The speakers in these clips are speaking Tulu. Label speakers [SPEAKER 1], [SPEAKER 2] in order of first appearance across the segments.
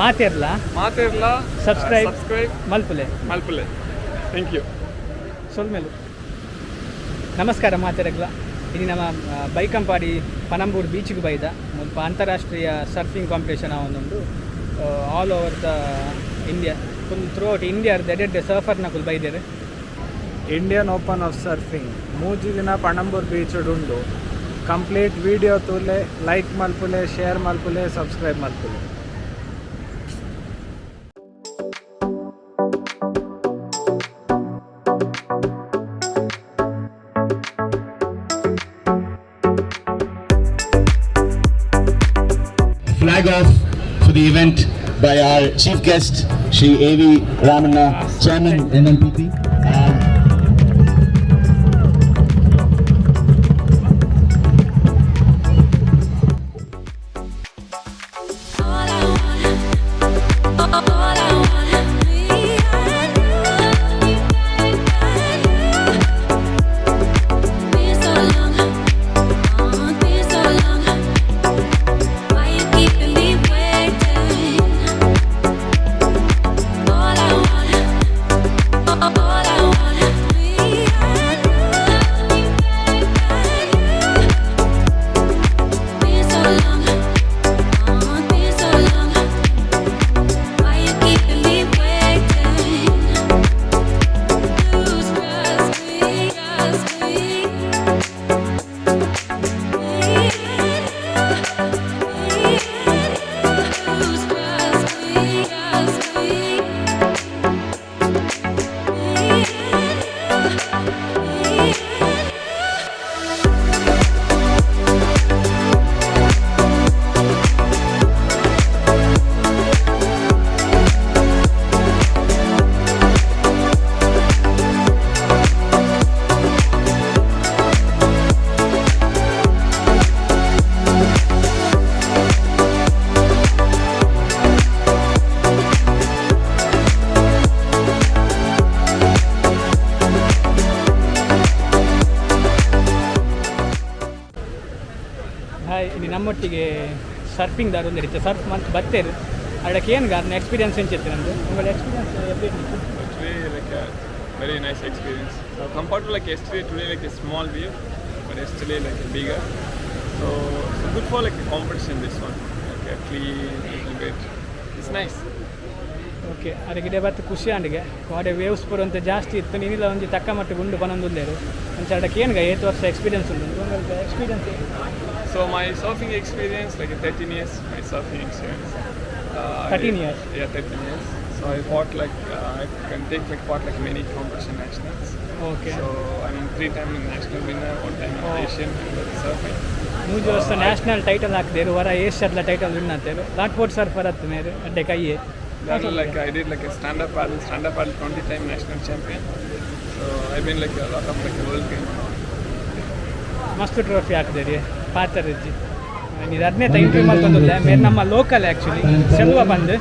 [SPEAKER 1] ಮಾತೆರ್ಲ
[SPEAKER 2] ಮಾತೆರ್ಲ.
[SPEAKER 1] Subscribe.
[SPEAKER 2] Subscribe
[SPEAKER 1] ಮಲ್ಪುಲೆ.
[SPEAKER 2] ಮಲ್ಪುಲೆ. Thank you.
[SPEAKER 1] ಸೊಲ್ಮೆಲು. ನಮಸ್ಕಾರ ಮಾತೆರೆಗ್ಲ. ಇಲ್ಲಿ ನಮ್ಮ ಬೈಕಂಪಾಡಿ ಪನಂಬೂರು ಬೀಚ್ಗೆ ಬೈದ. ಮುಲ್ಪ ಅಂತಾರಾಷ್ಟ್ರೀಯ ಸರ್ಫಿಂಗ್ ಕಾಂಪಿಟೇಷನ್ ಆವೊಂದುಂಡು. All over the India, full throughout India ಎಡ್ಡೆ ಸರ್ಫರ್ನಕುಲು ಬೈದೆರ್.
[SPEAKER 3] ಇಂಡಿಯನ್ ಓಪನ್ ಆಫ್ ಸರ್ಫಿಂಗ್ 3 ದಿನ ಪಣಂಬೂರ್ ಬೀಚ್ ಉಂಡು. ಕಂಪ್ಲೀಟ್ ವಿಡಿಯೋ ತೂಲೆ, ಲೈಕ್ ಮಲ್ಪುಲೆ, ಶೇರ್ ಮಲ್ಪುಲೆ, ಸಬ್ಸ್ಕ್ರೈಬ್ ಮಲ್ಪುಲೆ.
[SPEAKER 4] Flag off for the event by our chief guest, Shri A.V. Ramanna, Chairman NMPP. And
[SPEAKER 5] All I want, all I want, me and you. Been so long, been so long. Why you keeping me waiting? All I want, all I want, me and you. Been so long. Been so long. Why you keeping me waiting? Lose trust me, trust me. Lose trust me, trust me.
[SPEAKER 1] Hi, ಇಲ್ಲಿ ನಮ್ಮೊಟ್ಟಿಗೆ ಸರ್ಫಿಂಗ್ ದಾರು ಒಂದು ಇರುತ್ತೆ, ಸರ್ಫ್ ಮಂತ್ ಬತ್ತೇರು. ಅದಕ್ಕೆ ಏನು ಗಾರ್ನ ಎಕ್ಸ್ಪೀರಿಯನ್ಸ್ ಎಂಚಿತ್ತು ನಮ್ಮದು, ಉಂಗಳ ಎಕ್ಸ್ಪೀರಿಯನ್ಸ್ ಎಪ್ಪಡಿ ಇತ್ತು?
[SPEAKER 2] Actually, like a very nice experience. So compared to like yesterday, today like a small wave, but yesterday like a bigger. So it's good for like a competition, this one. Like a clean little bit. It's nice.
[SPEAKER 1] Okay, ಅದಕ್ಕೆ ಬತ್ತು ಖುಷಿ ಆಂಡಿಗೆ. ಕೋಡೆ ವೇವ್ಸ್ ಪೂರ ಜಾಸ್ತಿ ಇತ್ತು, ನೀನಿಲ್ಲ ಒಂಜಿ ತಕ್ಕ ಮಟ್ಟ ಗುಂಡು ಬನೊಂದುಲ್ಲೇರು. ಅಂಚ ಅದಕ್ಕೆ ಏನು ಏತ್ ವರ್ಷ ಎಕ್ಸ್ಪೀರಿಯನ್ಸ್ ಉಂಟು ಉಂಗಳ experience?
[SPEAKER 2] So my surfing experience, like 13 years, my surfing experience.
[SPEAKER 1] 13 years?
[SPEAKER 2] Yeah, 13 years. So I fought like I can take like part like many competition nationals.
[SPEAKER 1] Okay.
[SPEAKER 2] So I'm three time national winner, one time Asian in surfing.
[SPEAKER 1] ಮೂಜಿ ವರ್ಷ ನ್ಯಾಷನಲ್ ಟೈಟಲ್ ಹಾಕ್ದೇರು, ವರ ಏಷ್ಯಾದ ಟೈಟಲ್ ವಿನ್ ಆತೇರು. ಲಾಟ್ ಬೋಟ್ ಸರ್ಫರ್ ಅತ್ತು ಮೇರು ಅಡ್ಡೆ ಕೈಯೇ.
[SPEAKER 2] Then like I did like a stand-up paddle 20 time national champion. So I've been like a lot of like world game and all.
[SPEAKER 1] ಮಸ್ತ್ ಟ್ರೋಫಿ ಹಾಕ್ದೇರಿ ಪಾತರಜ್ಜಿ. ಇದು ಹದಿನೈದು ಇಂಟರ್ವ್ಯೂ ಮಲ್ತೊಂದುಲ್ಲೆ. ಮೇರೆ ನಮ್ಮ ಲೋಕಲ್ ಆ್ಯಕ್ಚುಲಿ, ಸೆಲ್ವ ಬಂದು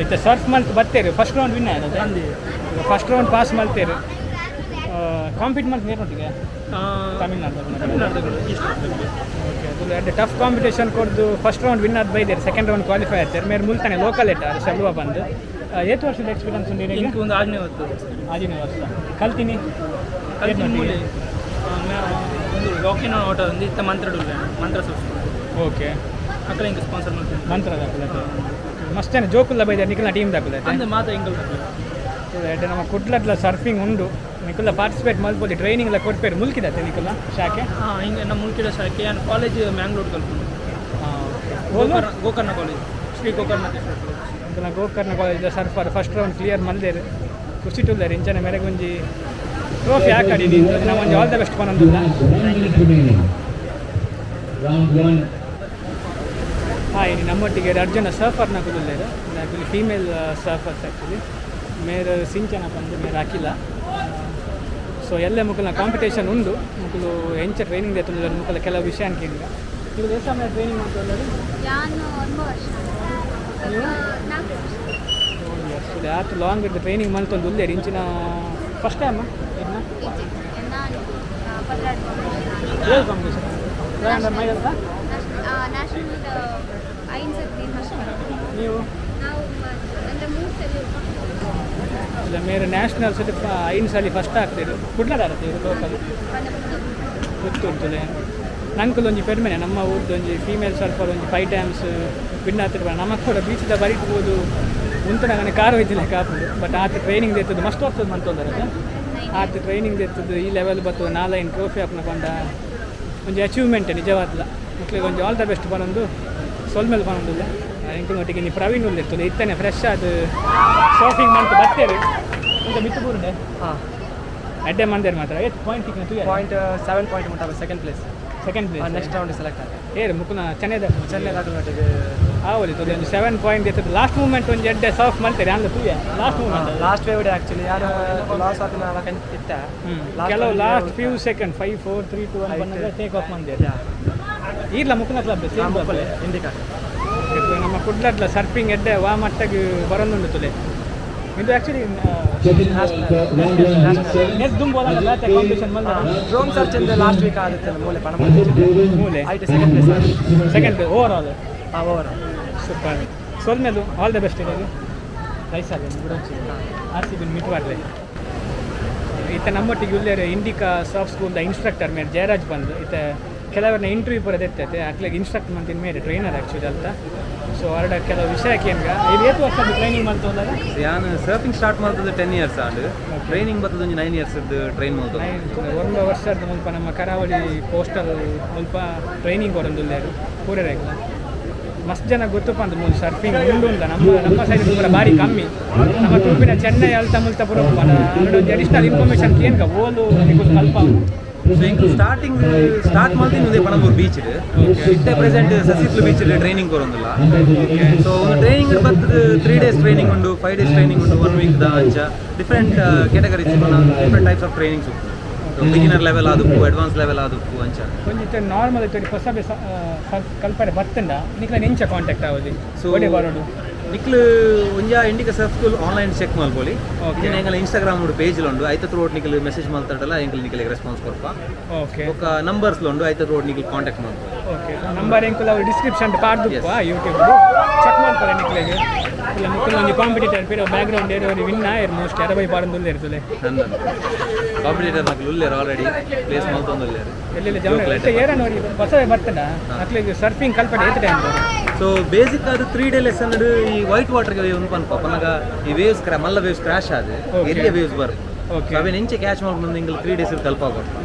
[SPEAKER 1] ಇತ್ತೆ ಸರ್ಫ್ ಮಲ್ತ್ ಬತ್ತೇರು. ಫಸ್ಟ್ ರೌಂಡ್ ವಿನ್ ಆಯ್ತು, ಫಸ್ಟ್ ರೌಂಡ್ ಪಾಸ್ ಮಲ್ತೇರು. ಕಾಂಪೀಟ್ ಮಲ್ತ್ ನೇರೊಟ್ಟಿಗೆ ತಮಿಳ್ನಾಡು. ಓಕೆ, ಅದು ಎರಡು ಟಫ್ ಕಾಂಪಿಟೇಷನ್ ಕೊಡ್ದು ಫಸ್ಟ್ ರೌಂಡ್ ವಿನ್ ಆದ ಬೈದೇರು, ಸೆಕೆಂಡ್ ರೌಂಡ್ ಕ್ವಾಲಿಫೈ ಆಗ್ತಾರೆ. ಮೇರೆ ಮುಲ್ತಾನೆ ಲೋಕಲ್ ಇಟ್ಟಾರೆ, ಸೆಲ್ವ ಬಂದು. ಏತು ವರ್ಷದ ಎಕ್ಸ್ಪೀರಿಯನ್ಸ್ ಉಂಟು ನಿನಗೆ?
[SPEAKER 6] ಇಂಕ್ ಒಂದು ಆಜನೇ ಹೊತ್ತು.
[SPEAKER 1] ಆಜಿನ ವರ್ಷ ಕಲ್ತೀನಿ.
[SPEAKER 6] ಕಲ್ತಿನ ಮೂಲೆ ಒಂದು ವಾಕಿನ ಆಟೋ ಒಂದು ಇತ್ತ ಮಂತ್ರ ಮಂತ್ರ ಸಂಸ್ಥೆ.
[SPEAKER 1] ಓಕೆ.
[SPEAKER 6] ಅಕಲ ಇಂಕ್ ಸ್ಪಾನ್ಸರ್ ಮಾಡ್ತೀನಿ.
[SPEAKER 1] ಮಂತ್ರ ದಾಕುಲತೆ. ಮಸ್ತೇನೆ ಜೋಕುಲ್ಲ ಬೈದಾರೆ, ನಿಖಿಲ್ನ ಟೀಮ್ ದಾಕುಲತೆ.
[SPEAKER 6] ಅಂದೆ ಮಾತ ಇಂಕಲ್ ದಾಕುಲೆ.
[SPEAKER 1] ಎಡ್ಡೆ ನಮ್ಮ ಕುಡ್ಲಡ್ಲ ಸರ್ಫಿಂಗ್ ಉಂಡು, ನಿಕುಲ್ಲ ಪಾರ್ಟಿಸಿಪೇಟ್ ಮಲ್ಪೊಲಿ, ಟ್ರೈನಿಂಗ್ ಎಲ್ಲ ಕೊಡ್ಪೇರು. ಮುಲ್ಕಿದತ್ತೆ ನಿಕುಲ್ಲ ಶಾಖೆ?
[SPEAKER 6] ಹಾಂ, ಹಿಂಗೆ ನಮ್ಮ ಮುಲ್ಕಿಡ ಶಾಖೆ. ನಾನು ಕಾಲೇಜ್ ಮ್ಯಾಂಗ್ಳೂರ್ ಕಲ್ಪುನು.
[SPEAKER 1] Gokarna.
[SPEAKER 6] Gokarna, Gokarna college, Shri Gokarnatheshwara college.
[SPEAKER 1] Gokarna college surfer. First round clear ಮಲ್ದೇರು, ಖುಷಿ ಟುಲ್ಲೇರು. ಇಂಚನೆ ಮೆರೆಗೊಂಜಿ ಟ್ರೋಫಿ ಹಾಕಾಡಿ. ನಮ್ಮ ಒಂಜಿ ಆಲ್ the best ಪನೊಂದುಲ್ಲ.
[SPEAKER 4] One minute remaining. Round one.
[SPEAKER 1] ಹಾಂ, ಇನಿ ನಮ್ಮೊಟ್ಟಿಗೆ Arjuna ಸರ್ಫರ್ನ ಕುದುಲ್ಲೇರು. Actually female surfers. Actually ಮೇರ್ ಸಿಂಚನ ಬಂದು ಮೇರ್ ಅಖಿಲ. ಸೊ ಎಲ್ಲೆ ಮುಕುಲ್ನ ಕಾಂಪಿಟೇಷನ್ ಉಂಡು. ಮುಕುಲು ಎಂಚ ಟ್ರೈನಿಂಗ್ ದೇತೊಂದುಲ್ಲೆರ್, ಮುಕುಲ ಕೆಲವು ವಿಷಯ ಕೇಂದ್ರ. ನೀವು ಏತ್ ಸಮಯ ಟ್ರೈನಿಂಗ್ ಮಂತೊಂದುಲ್ಲೆರ್?
[SPEAKER 7] ಯಾನ್ 9 ವರ್ಷ, 4 ವರ್ಷ.
[SPEAKER 1] ಆತ್ ಲಾಂಗ್ ಟ್ರೈನಿಂಗ್ ಮಲ್ತೊಂದು ಉಲ್ಲೇರು. ಇಂಚಿನ ಫಸ್ಟ್ ಟೈಮ್ ಇದನ್ನ?
[SPEAKER 7] ಇಜ್ಜಿ, ನಾನು 12
[SPEAKER 1] ಏಳು ಕಾಂಪಿಟೇಷನ್ ಮೈದಲ್ತ?
[SPEAKER 7] ನ್ಯಾಷನಲ್ ಐದು ಸರ್ತಿ ಫಸ್ಟ್.
[SPEAKER 1] ನೀವು?
[SPEAKER 7] ನಾವು ಅಂದರೆ ಮೂರು ಸಲ.
[SPEAKER 1] ಇಲ್ಲ, ಮೇರೆ ನ್ಯಾಷನಲ್ಸ್ ಐದು ಸಲ ಫಸ್ಟ್ ಆಗ್ತೀರು. ಕುಡ್ಲದಾರತ್ತೆ ಇದು ಲೋಕಲ್? ಗೊತ್ತುಂಟುಲೆ. ನಂಕುಲು ಒಂಜಿ ಪೆರ್ಮೆನೆ, ನಮ್ಮ ಊರ್ದು ಒಂಜಿ ಫೀಮೇಲ್ ಸರ್ಫರ್ ಒಂಜಿ five times win ಆತಿರ್ಪ. ನಮಕ್ ಕೂಡ ಬೀಚ್ದ ಬರಿಟ್ಬೋದು ಉಂತನಾಗನೆ ಕಾರ್ ಹೋಯ್ತಿಲ್ಲ ಕಾಪುಂಡು. ಬಟ್ ಆತ ಟ್ರೈನಿಂಗ್ ದೇತದ್ದು ಮಸ್ತ್ ವರ್ಷದ ಮಂತೊಂದರೆ. ಆತ ಟ್ರೈನಿಂಗ್ ದೇತದ್ದು ಈ ಲೆವೆಲ್ ಬತ್ತು ನಾಲೈನ್ ಟ್ರೋಫಿ ಆಪ್ನ ಪಂಡ ಒಂಜಿ ಅಚೀವ್ಮೆಂಟ್ ನಿಜವಾದ್ಲ. ಮಕ್ಳಿಗೆ ಒಂಜಿ all the best ಪನೊಂದು ಸೊಲ್ಮೆಲ್ ಪನೊಂದುಲ್ಲ. ಎಂಕಲ್ನೊಟ್ಟಿಗೆ ನೀ ಪ್ರವೀಣ್ ಉಲ್ಲೆರ್ತದೆ. ಇತ್ತನೆ ಫ್ರೆಶ್ ಅದು ಸರ್ಫಿಂಗ್ ಮಂತ್ ಬತ್ತೇರು ಇಂತ ಮಿತ್ತು ಬೂರುಂಡೆ.
[SPEAKER 6] ಹಾಂ.
[SPEAKER 1] ಅಡ್ಡೆ ಮಂದೇರು ಮಾತ್ರ. ಏತ್ ಪಾಯಿಂಟ್ ತಿಕ್ನ ತೂಯರೆ?
[SPEAKER 6] ಪಾಯಿಂಟ್ 7 ಪಾಯಿಂಟ್ ಮುಟ್ಟ second place.
[SPEAKER 1] Second place.
[SPEAKER 6] Next round select ಆಗಿದೆ.
[SPEAKER 1] ಏರು ಮುಕುನ ಚೆನ್ನೈದ?
[SPEAKER 6] ಚೆನ್ನೈ ದಾಖಲೆ.
[SPEAKER 1] ಆವಲಿ ತೊಲೆ. ಒಂಜಿ 7 ಪಾಯಿಂಟ್ ಇರ್ತದೆ. ಲಾಸ್ಟ್ ಮೂಮೆಂಟ್ ಒಂಜಿ ಎಡ್ಡೆ ಸರ್ಫ್ ಮಲ್ತೇರಿ ಅಂದ ತೂಯ last moment.
[SPEAKER 6] Last wave actually ಯಾರು ಲಾಸ್ ಆದ ಇತ್ತ.
[SPEAKER 1] ಕೆಲವು last few second, 5, 4, 3, 2, 1 ಬಂದಾಗ ಟೇಕ್ ಆಫ್ ಮಂದೇರು. ಈರ್ಲ ಮುಕುನ club same?
[SPEAKER 6] Indica.
[SPEAKER 1] ನಮ್ಮ ಕುಡ್ಲಡ್ಲ ಸರ್ಫಿಂಗ್ ಎಡ್ಡೆ ವಾ ಮಟ್ಟಗೆ ಬರೊಂದುಂಡು ತುಲೆ. ಇದು actually
[SPEAKER 4] Second round one, heat seven.
[SPEAKER 1] Next ದುಂಬೋಲ competition ಮಲ್ದ.
[SPEAKER 6] Drone search ಅಂದ್ರೆ ಲಾಸ್ಟ್ ವೀಕ್ ಆಗುತ್ತೆ ಮೂಲೆ ಪಣಂಬೂರು.
[SPEAKER 4] Ajit Govind
[SPEAKER 1] ಮೂಲೆ.
[SPEAKER 6] ಐಟ್ second place.
[SPEAKER 1] Second over all?
[SPEAKER 6] ಹಾಂ, ಓವರ್.
[SPEAKER 1] ಸೂಪರ್. ಸೊಲ್ಮೆಲು, all the best. ಇದೆ ರೈಸ್ ಆಗಲಿ ಬುಡೊಂಚಿ R C B meet ಮಾಡಲಿ. ಇತ್ತ ನಮ್ಮೊಟ್ಟಿಗೆ ಉಲ್ಲೇರು ಇಂಡಿಕಾ ಸಾಫ್ಟ್ ಸ್ಕೂಲ್ದ ಇನ್ಸ್ಟ್ರಕ್ಟರ್ ಮೇರೆ ಜಯರಾಜ್ ಬಂದು. ಇತ್ತ ಕೆಲವರನ್ನ ಇಂಟರ್ವ್ಯೂ ಪೂರ ದೆತ್ತೈತೆ. ಅಕ್ಲೆಗ್ ಇನ್ಸ್ಟ್ರಕ್ಟ್ ಮಂತಿನ ಮೇರೆ ಟ್ರೈನರ್ ಆ್ಯಕ್ಚುಲಿ ಅಂತ. ಸೊ ಅರಡ ಕೆಲವು ವಿಷಯಕ್ಕೆ ಏನ್ಗ ಇದು ಏತು ವರ್ಷದ ಟ್ರೈನಿಂಗ್ ಮಂತೊಂದಾಗ?
[SPEAKER 8] ಯಾನ್ ಸರ್ಫಿಂಗ್ ಸ್ಟಾರ್ಟ್ ಮಲ್ತದ್ದು 10 ಇಯರ್ಸ್ ಆಂಡ್. ಟ್ರೈನಿಂಗ್ ಬತ್ತದ ಒಂಜಿ 9 ಇಯರ್ಸ್ ಟ್ರೈನ್ ಮಲ್ತದ್ದು.
[SPEAKER 1] ಒಂದು ವರ್ಷದ ಮುಲ್ಪ ನಮ್ಮ ಕರಾವಳಿ ಕೋಸ್ಟಲ್ ಮುಲ್ಪ ಟ್ರೈನಿಂಗ್ ಕೊರೊಂದುಲ್ಲೇರು ಪೂರೆರೆಗ್ಲ. ಮಸ್ತ್ ಜನ ಗೊತ್ತು ಪಂದ್ ಮೂಲು ಸರ್ಫಿಂಗ್ ಉಂಡು ಉಂಡ. ನಮ್ಮ ನಮ್ಮ ಸೈಡ್ ಪೂರ ಬಾರಿ ಕಮ್ಮಿ. ನಮ್ಮ ತೂಪಿನ ಚೆನ್ನೈ ಅಲ್ತ ಮುಲ್ತ ಪೂರ. ಒಂಜಿ ಅಡಿಷನಲ್ ಇನ್ಫಾರ್ಮೇಷನ್ ಕೇನ್ಗ, ಓಲು ನಿಕುಲು ಕಲ್ಪಾವು?
[SPEAKER 8] ಸೊ ಎಂಕ್ ಸ್ಟಾರ್ಟಿಂಗ್ ಸ್ಟಾರ್ಟ್ ಮಲ್ತಿನ ಒಂದೇ ಪಣಂಬೂರು ಬೀಚ್. ಇತ್ತೆ present Sasihithlu beach training ಕೊರೊಂದುಲ್ಲ. So ಒಂದು ಟ್ರೈನಿಂಗ್ ಬತ್ತದ 3 ಡೇಸ್ ಟ್ರೈನಿಂಗ್ ಉಂಡು, 5 ಡೇಸ್ ಟ್ರೈನಿಂಗ್ ಉಂಡು, ಒನ್ ವೀಕ್ ದ ಅಂಚ. Different categories, different types of trainings ಉಪ್ಪು. ಬಿಗಿನರ್ ಲೆವೆಲ್ ಆದುಪ್ಪು, ಅಡ್ವಾನ್ಸ್ ಲೆವೆಲ್ ಆದುಪ್ಪು ಅಂಚ.
[SPEAKER 1] ಒಂಜಿ ನಾರ್ಮಲ್ ಇತ್ತು ಹೊಸ ಸರ್ಫ್ ಕಲ್ಪರೆ ಬತ್ತಂಡ ನಿಕ್ಲ ಎಂಚ ಕಾಂಟ್ಯಾಕ್ಟ್ ಆವೊಲಿ?
[SPEAKER 8] ಸೊ
[SPEAKER 1] ಒಡೆ ಬರೋಡು?
[SPEAKER 8] ನಿಕ್ಲು ಒಂಜ Indica surf school online check ಮಲ್ಪೊಲಿ. ಎಂಕಲ್ Instagram page ಉಂಡು. ಐತ ಥ್ರೂ ನಿಕ್ಲು ಮೆಸೇಜ್ ಮಲ್ತಡಲ ಎಂಕಲ್ ನಿಕ್ಲಿಗೆ ರೆಸ್ಪಾನ್ಸ್ ಕೊರ್ಪ. ಬೊಕ್ಕ ನಂಬರ್ಸ್ ಉಂಡು, ಐತ ಥ್ರೂ ನಿಕ್ಲು ಕಾಂಟ್ಯಾಕ್ಟ್ ಮಲ್ಪೊಲಿ.
[SPEAKER 1] ಓಕೆ, ನಂಬರ್ ಎಂಕುಲ ಅವು ಡಿಸ್ಕ್ರಿಪ್ಷನ್ ಪಾಡ್ದುಪ್ಪ. ಯೂಟ್ಯೂಬ್ ಚೆಕ್ ಮಲ್ಪೊಲಿ ನಿಕ್ಲೆಗ್. ಇಲ್ಲ ಮುಕ್ಕುಲ ಒಂಜಿ ಕಾಂಪಿಟೇಟರ್ ಪಿರ ಬ್ಯಾಕ್ ಗ್ರೌಂಡ್ ಏರು ವಿನ್ ಆಯೆರ್ ಮೋಸ್ಟ್ ಅರಬೈ ಪಾಡೊಂದುಲ್ಲೆರ್ ತುಲೆ.
[SPEAKER 8] ಕಾಂಪಿಟೇಟರ್ ನಕಲು ಉಲ್ಲೇರು, ಆಲ್ರೆಡಿ ಪ್ಲೇಸ್ ಮಲ್ತೊಂದುಲ್ಲೇರು.
[SPEAKER 1] ಎಲ್ಲೆಲ್ಲ ಜನ ಏರ ನೋಡಿ ಹೊಸವೇ ಬರ್ತಡ ಅಕ್ಲೆಗ್ ಸರ್ಫಿಂಗ್ ಕಲ್ಪಡೆ ಏತ್ time?
[SPEAKER 8] So basic ಅದು 3 ಡೇ ಲೆಸನ್. ಈ ವೈಟ್ ವಾಟರ್ ಒಂದು ಪನ್ಪ ಪನ್ನಗ ಈ ವೇವ್ಸ್ ಕ್ರಾ ಮಲ್ಲ ವೇವ್ಸ್ ಕ್ರಾಶ್ ಆದ್ ಎಲ್ಲಿಯ ವೇವ್ಸ್ ಬರ್ಪು. ಅವೇನು ಎಂಚೆ ಕ್ಯಾಚ್ ಮಾಡ್ಕೊಂಡು ಇಂಗಲ್ 3 ಡೇಸ್ ಕಲ್ಪ ಕೊಡ್ಪ.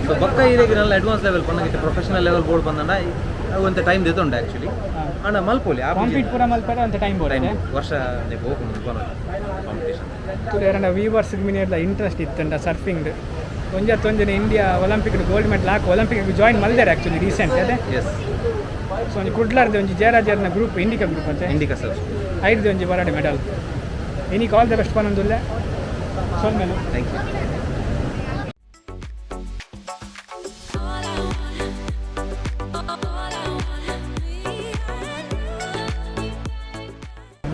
[SPEAKER 8] ಸೊ ಬೊಕ್ಕ ಇರೆಗ್ ನಲ್ಲ ಅಡ್ವಾನ್ಸ್ ಲೆವೆಲ್ ಪನ್ನಗ professional level board ಬಂದಂಡ ಅವು ಒಂತೆ ಟೈಮ್ ದೆತೊಂಡು ಆಕ್ಚುಲಿ. ಅಂಡ ಮಲ್ಪೊಲಿ.
[SPEAKER 1] ಕಾಂಪೀಟ್ ಪೂರ ಮಲ್ಪರೆ ಅಂತ ಟೈಮ್ ಬೋರ್ಡ್.
[SPEAKER 8] ಟೈಮ್ ವರ್ಷ ಹೋಗುಂಡು ಕಾಂಪಿಟೇಷನ್.
[SPEAKER 1] ತುಲೆ ಎರಡ ವೀವರ್ಸ್ ಮಿನಿಯರ್ಲ ಇಂಟ್ರೆಸ್ಟ್ ಇತ್ತಂಡ ಸರ್ಫಿಂಗ್ ಒಂಜಿ ಒಂಜಿನ India Olympic gold medal hockey Olympic join ಮಲ್ದೇರು ಆಕ್ಚುಲಿ ರೀಸೆಂಟ್ ಅದೇ.
[SPEAKER 8] ಎಸ್.
[SPEAKER 1] ಸೊ ಒಂಜಿ ಕುಡ್ಲಾರ್ದೆ ಒಂಜಿ ಜಯರಾಜರ್ನ group, Indica group ಅಂತ.
[SPEAKER 8] Indica sir.
[SPEAKER 1] ಐದು ಒಂಜಿ ಬರಾಡೆ ಮೆಡಲ್. ಇನಿಕ್ all the best ಪನೊಂದುಲ್ಲೆ. ಸೊಲ್ಮೆಲು.
[SPEAKER 8] Thank you.
[SPEAKER 5] All I want, all I want, me and you.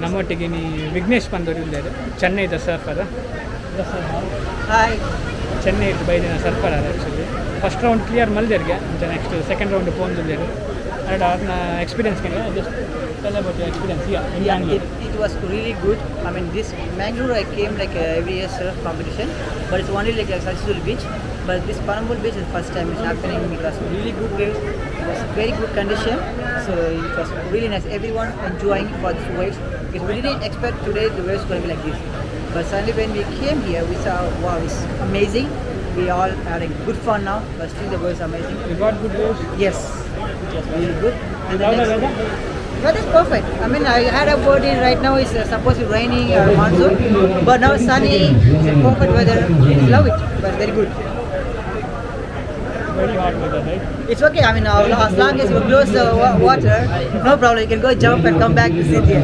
[SPEAKER 1] ನಮ್ಮೊಟ್ಟಿಗೆ ನೀ ವಿಘ್ನೇಶ್ ಬಂದವರು ಇದ್ದಾರೆ, ಚೆನ್ನೈದ ಸರ್ಫರ್.
[SPEAKER 6] ಹಾಯ್.
[SPEAKER 1] ಚೆನ್ನೈ ಬೈದಿನ surfer. Actually first round clear ಮಲ್ದೇರ್ಗೆ ಅಂಚ next second round ಪೋಂದುಲ್ಲೇರು. And ಆರ್ನ experience just tell about your experience here in
[SPEAKER 9] Yeah,
[SPEAKER 1] Bangalore.
[SPEAKER 9] it was really good. I mean, this Mangalore I came like every year surf competition, but it's only like a Sasihithlu beach. But this Panambur beach is first time it's happening. It was really good waves. It was very good condition. So it was really nice. Everyone enjoying for the waves because we didn't expect today the waves going to be like this. But suddenly when we came here, we saw, wow, it's amazing. We all having good fun now, but still the waves are amazing.
[SPEAKER 1] You got good waves?
[SPEAKER 9] Yes, it was really good. And the
[SPEAKER 1] How's the
[SPEAKER 9] next,
[SPEAKER 1] weather?
[SPEAKER 9] Weather is perfect. I mean, I had a word in right now is supposed to be raining or monsoon, but now sunny. It's a perfect weather. Love it. But very good.
[SPEAKER 1] Very hot weather, right?
[SPEAKER 9] It's okay. I mean, as long as you close the water, no problem. You can go jump and come back to sit here.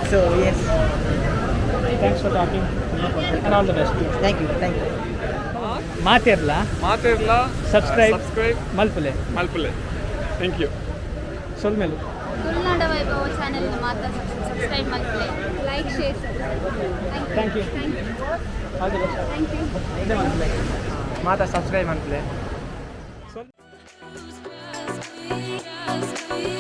[SPEAKER 9] So yes,
[SPEAKER 1] Thanks for talking and all the best.
[SPEAKER 9] Thank you, thank you.
[SPEAKER 1] ಮಾತೆರ್ಲ
[SPEAKER 2] ಮಾತೆರ್ಲ
[SPEAKER 1] Subscribe.
[SPEAKER 2] Subscribe
[SPEAKER 1] ಮಲ್ಪುಲೆ.
[SPEAKER 2] ಮಲ್ಪುಲೆ. Thank you.
[SPEAKER 1] ಸೊಲ್ಮೆಲು.
[SPEAKER 7] ತುಳುನಾಡ ವೈಭವ ಚಾನೆಲ್ ಮಾತ್ರ ಸಬ್ಸ್ಕ್ರೈಬ್ ಮಾಡ್ತಾರೆ, like, share.
[SPEAKER 1] Thank you.
[SPEAKER 7] Thank you.
[SPEAKER 1] All the best.
[SPEAKER 7] Thank you.
[SPEAKER 6] ಮಾತಾ ಸಬ್ಸ್ಕ್ರೈಬ್ ಮಲ್ಪುಲೆ.
[SPEAKER 5] Yes,